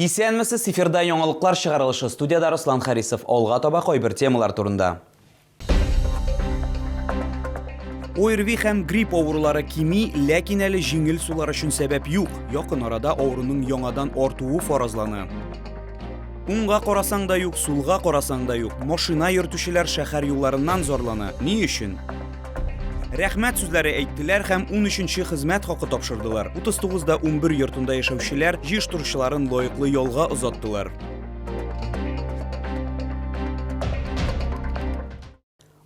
Исәнмесез, эфирда яңалыклар чыгарылышы. Студиядә Руслан Харисов. Алга таба кайбер темалар турында. ОРВИ һәм грипп авырулары кими, ләкин әле җиңел сулар өчен сәбәп юк. Якын арада авыруның яңадан артуы фаразлана. Уңга карасаң да юк, сулга карасаң да юк. Машина йөртүчеләр шәһәр юлларыннан зарлана. Ни өчен? Рәхмәт сүзләре әйттеләр һәм 13-нче хезмәт хакы тапшырдылар. 39 да 11 йортында яшәүчеләр җыештыручыларын лаеклы ялга озаттылар.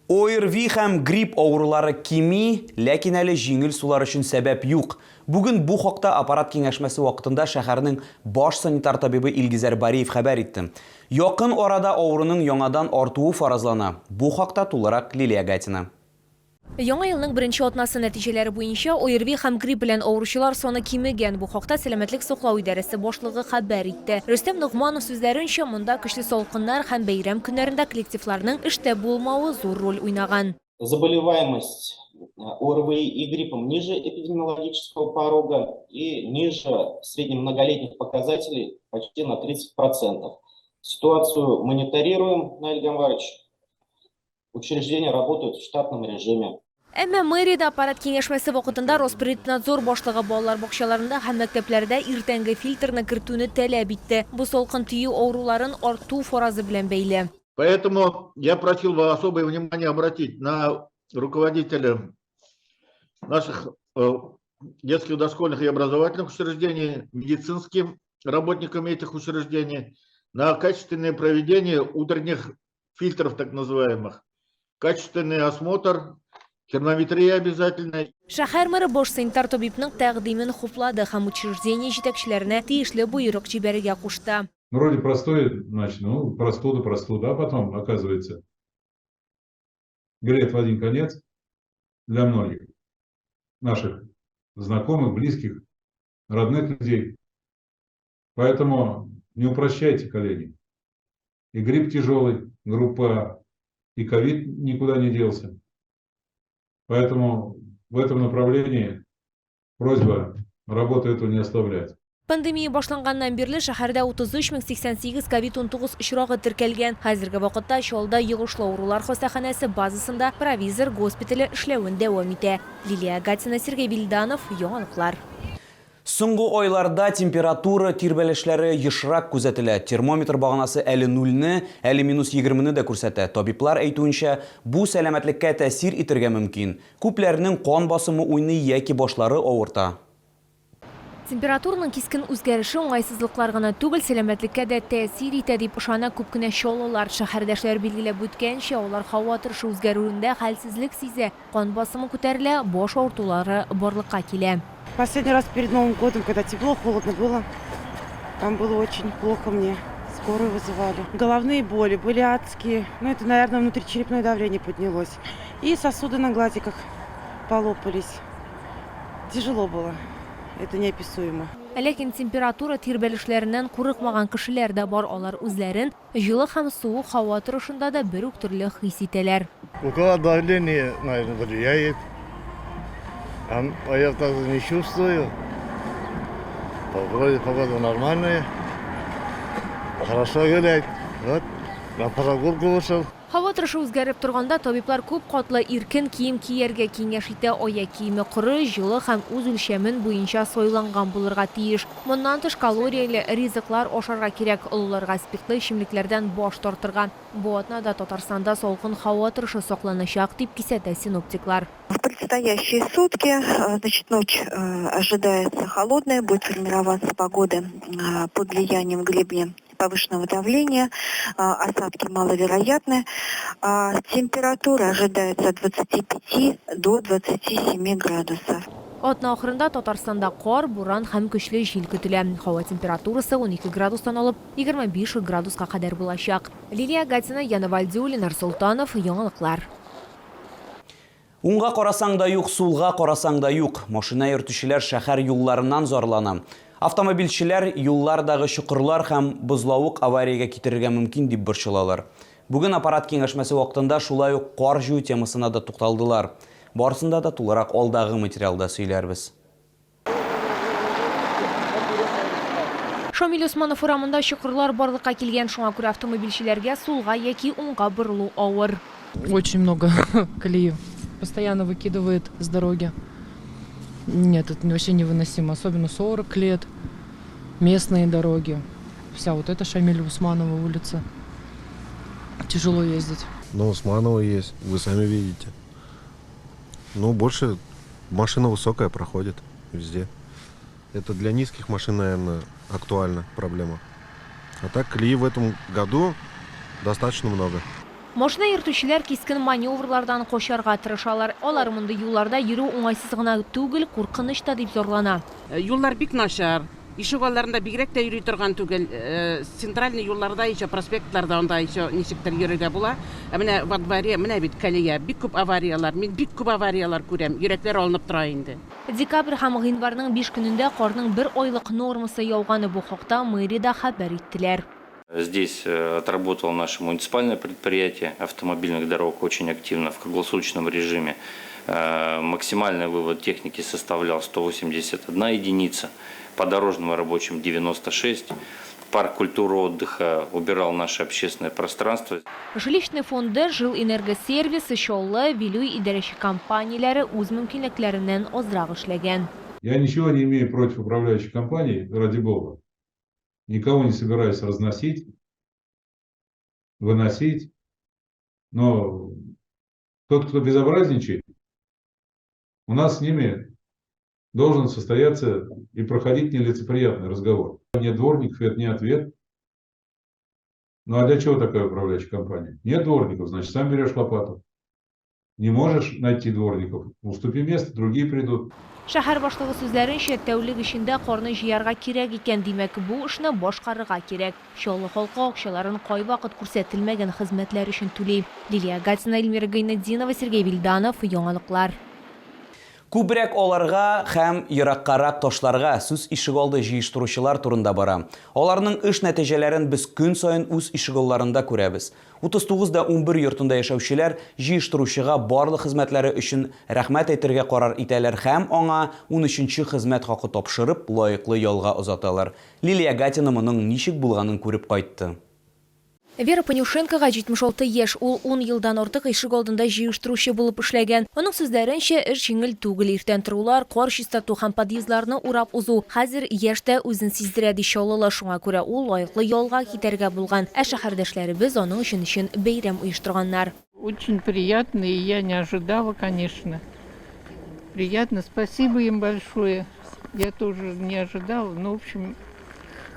ОРВИ һәм грипп авырулары кими, ләкин әле җиңел сулар өчен сәбәп юк. Бүген бу хакта аппарат киңәшмәсе вакытында шәһәрнең баш санитар табибы Илгизәр Бариев хәбәр итте. Якын арада авыруның яңадан артуы фаразлана. Бу хакта тулырак Лилия Гатина. Яңа елның беренче атнасы нәтиҗәләре буенча, ОРВИ һәм грипп белән авыручылар саны кимегән. Бу хакта Сәламәтлек саклау идарәсе башлыгы хәбәр итте. Рөстәм Ногманов сүзләренчә, монда көчле салкыннар һәм бәйрәм көннәрендә коллективларның эштә булмавы зур роль уйнаган. Заболеваемость ОРВИ и гриппом ниже эпидемиологического порога и ниже среднемноголетних показателей почти на 30%. Ситуацию мониторируем, Наиль Гамварович. Учреждения работают в штатном режиме. Әмма мэриядә аппарат киңәшмәсе вакытында Роспотребнадзор башлыгы балалар бакчаларында һәм мәктәпләрдә иртәнге фильтрны кертүне таләп итте. Бу салкын тию авыруларын арту фаразы белән бәйле. Поэтому я просил бы особое внимание обратить на руководителя наших э, детских дошкольных и образовательных учреждений, медицинским работникам этих учреждений, на качественное проведение утренних фильтров так называемых, качественный осмотр, термометрия обязательно. Шәһәр мэры баш санитар табибның тәкъдимен хуплады һәм учреждение җитәкчеләренә тиешле боерык җибәрергә кушты. Ну, вроде простой, значит, ну, простуда, простуда, а потом, оказывается, билет в один конец для многих наших знакомых, близких, родных людей. Поэтому не упрощайте, коллеги. И грипп тяжелый, группа А, и ковид никуда не делся. Поэтому в этом направлении просьба работу эту не ослаблять. Пандемия башланганнан бирле шәһәрдә 33 088 ковид-19 очрагы теркәлгән. Хәзерге вакытта Чаллыда йогышлы авырулар хастаханәсе базасында провизор госпитале эшләвен дәвам итә. Лилия Гатина, Сергей Вильданов, Яңалыклар. Соңгы айларда температура тирбәлешләре ешрак күзәтелә. Термометр баганасы әле нульне, әле минус егермене дә күрсәтә. Табиблар әйтүенчә, бу сәламәтлеккә тәэсир итергә мөмкин. Күпләрнең кан басымы уйный яки башлары авырта. Температураның кискен үзгәреше уңайсызлыклар гына түгел, сәламәтлеккә дә тәэсир итә, дип ышана күп кенә чаллылар. Шәһәрдәшләр билгеләп үткәнчә, алар һава торышы үзгәрүендә хәлсезлек сизә. Кан басымы күтәрелә, баш авыртулары барлыкка килә. Последний раз перед Новым годом, когда тепло, холодно было, там было очень плохо мне, скорую вызывали. Головные боли были адские, ну это, наверное, внутричерепное давление поднялось. И сосуды на глазиках полопались. Тяжело было, это неописуемо. Ләкин температура тирбәлешләреннән курыкмаган кешеләр дә бар, алар үзләрен Җылы һәм суык һава торышында да бер үк төрле хис итәләр. У кого давление, наверное, влияет. А я так не чувствую. Вроде погода нормальная. Хорошо гулять. Вот, на прогулку вышел. Һава торышы үзгәреп торганда, табиблар күп катлы иркен кием кияргә киңәш итә. Аяк киеме коры, җылы һәм үз үлчәмен буенча сайланган булырга тиеш. Моннан тыш, калорияле ризыклар ашарга кирәк, олыларга спиртлы эчемлекләрдән баш тартырга. Бу атнада Татарстанда салкын һава торышы сакланачак, дип кисәтә синоптиклар. В предстоящие сутки, значит, ночь ожидается холодная, будет формироваться погода под влиянием гребня повышенного давления, осадки маловероятны. Температура ожидается от 25 до 27 градусов. Атна ахырында Татарстанда кар, буран һәм көчле җил көтелә. Һава температурасы 12 градустан алып 25 градуска кадәр булачак. Лилия Гатина, Яна Вальдиуллина, Солтанов, Яңалыклар. Уңга карасаң да юк, сулга карасаң да юк. Машина йөртүчеләр шәһәр юлларыннан зарлана. Автомобильчеләр юллардагы чокырлар һәм бозлавык авариягә китерергә мөмкин дип борчылалар. Бүген аппарат киңәшмәсе вакытында шулай ук кар җыю темасына да тукталдылар. Барысында да тулырак алдагы материалда сөйләрбез. Шамил Усманов урамында чокырлар барлыкка килгән, шуңа күрә автомобильчеләргә сулга яки уңга борылу авыр. Очень много колеи. Постоянно выкидывает с дороги. Нет, это вообще невыносимо. Особенно 40 лет. Местные дороги. Вся вот эта Шамиля Усманова улица. Тяжело ездить. На Усманова есть, вы сами видите. Ну, больше машина высокая проходит везде. Это для низких машин, наверное, актуальна проблема. А так колеи в этом году достаточно много. Машина йөртүчеләр кискен маневрлардан качарга тырышалар. Алар мондый юлларда йөрү уңайсыз гына түгел, куркыныч та дип зарлана. Юллар бик начар. Ишек алларында бигрәк тә йөри торган түгел. Центральный юлларда еще, проспектларда анда еще ничектер йөрергә була. Ә менә во дворе, менә бит колея, бик күп авариялар. Мин бик күп авариялар күрәм. Йөрәкләр алынып тора инде. Декабрь һәм гыйнварның 5 көнендә карның бер айлык нормасы яуганы, бу хакта мэриядә хәбәр иттеләр. Здесь отработало наше муниципальное предприятие автомобильных дорог очень активно в круглосуточном режиме. Максимальный вывод техники составлял 181 единица, по дорожным рабочим 96. Парк культуры отдыха убирал наше общественное пространство. Жилищный фонды, Жилэнергосервис, Чаллы, Вилюй идарәче компанияләре үз мөмкинлекләреннән азрак эшләгән. Я ничего не имею против управляющей компании, ради бога. Никого не собираюсь разносить, выносить. Но тот, кто безобразничает, у нас с ними должен состояться и проходить нелицеприятный разговор. Нет дворников, это не ответ. Ну а для чего такая управляющая компания? Нет дворников, значит, сам берешь лопату. Не можешь найти дворников, уступи место, другие придут. Шәһәр башлыгы сүзләренчә, тәүлек эчендә карны җыярга кирәк икән, димәк, бу эшне башкарырга кирәк. Чаллы халкы акчаларын кайвакыт күрсәтелмәгән хезмәтләр өчен түли. Лилия Гатина, Эльмира Гайнетдинова, Сергей Вильданов, Яңалыклар. Күбрәк аларга һәм ераккарак ташларга сүз ишегалды җыештыручылар турында бара. Аларның эш нәтиҗәләрен без көн саен үз ишегалларында күрәбез. 39-11 йортында яшәүчеләр җыештыручыга барлык хезмәтләре өчен рәхмәт әйтергә карар итәләр һәм аңа 13-нче хезмәт хакы тапшырып, лаеклы ялга озаталар. Лилия Гатина моның ничек булганын күреп кайтты. Вера Панюшенкога 76 яшь, ул 10 елдан артык ишек алдында җыештыручы булып эшләгән. Аның сүзләренчә, эш җиңел түгел. Иртән торулар, кар чистарту һәм подъездларны урап узу. Хәзер яшь тә үзен сиздерә, ди Чаллылы. Шуңа күрә ул лаеклы ялга китәргә булган. Ә шәһәрдәшләребез аның өчен өчен бәйрәм оештырганнар. Очень приятно, и я не ожидала, конечно. Приятно, спасибо им большое. Я тоже не ожидала, но, в общем,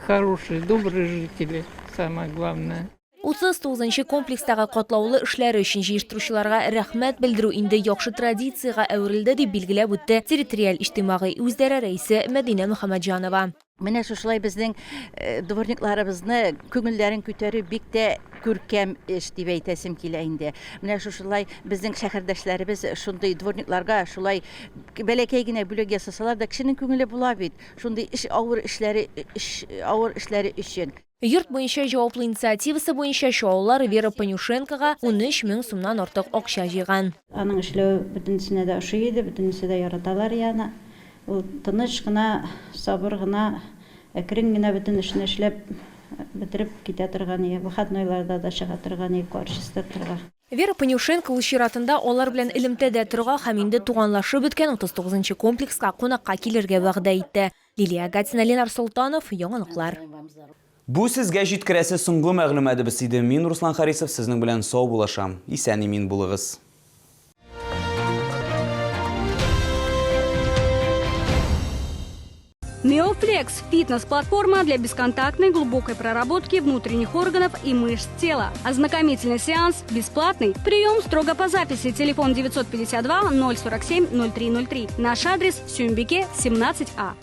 хорошие, добрые жители, самое главное. 39 комплекстагы катлаулы эшләре өчен җыештыручыларга рәхмәт белдерү инде яхшы традициягә әверелде, дип билгеләп үтте территориаль иҗтимагый үзидарә рәисе Мәдинә Мөхәммәтҗанова. Менә шушылай безнең дворникларыбызны күңелләрен күтәрү бик тә күркәм эш дип әйтәсем килә инде. Менә шушылай безнең шәһәрдәшләребез шундый дворникларга шулай бәләкәй генә бүләк ясасалар да кешенең күңеле була бит. Шундый эш авыр эшләре эш авыр эшләре өчен. Йорт буенча җаваплы инициативасы буенча чаллылар Вера Панюшенкога 13 мең сумнан артык акча җыйган. Аның эшләве бөтенесенә дә ошый иде, бөтенесе дә яраталар аны. Ул тыныч кына, сабыр гына, әкрен генә бөтен эшне эшләп бетереп китә торган иде. Выходнойларда да чыга торган иде кар чистартырга. Вера Панюшенко үз чиратында алар белән элемтәдә торырга һәм инде туганлашып беткән 39 комплекска кунакка килергә вәгъдә итте. Лилия Гатина, Ленар Солтанов, Яңалыклар. Бу сезгә җиткерәсе соңгы мәгълүматыбыз иде. Мин Руслан Харисов сезнең белән сау булашам. Исән имин булыгыз. Неофлекс – фитнес-платформа для бесконтактной глубокой проработки внутренних органов и мышц тела. Ознакомительный сеанс бесплатный. Прием строго по записи. Телефон 952 047 0303. Наш адрес – Сюмбике, 17А.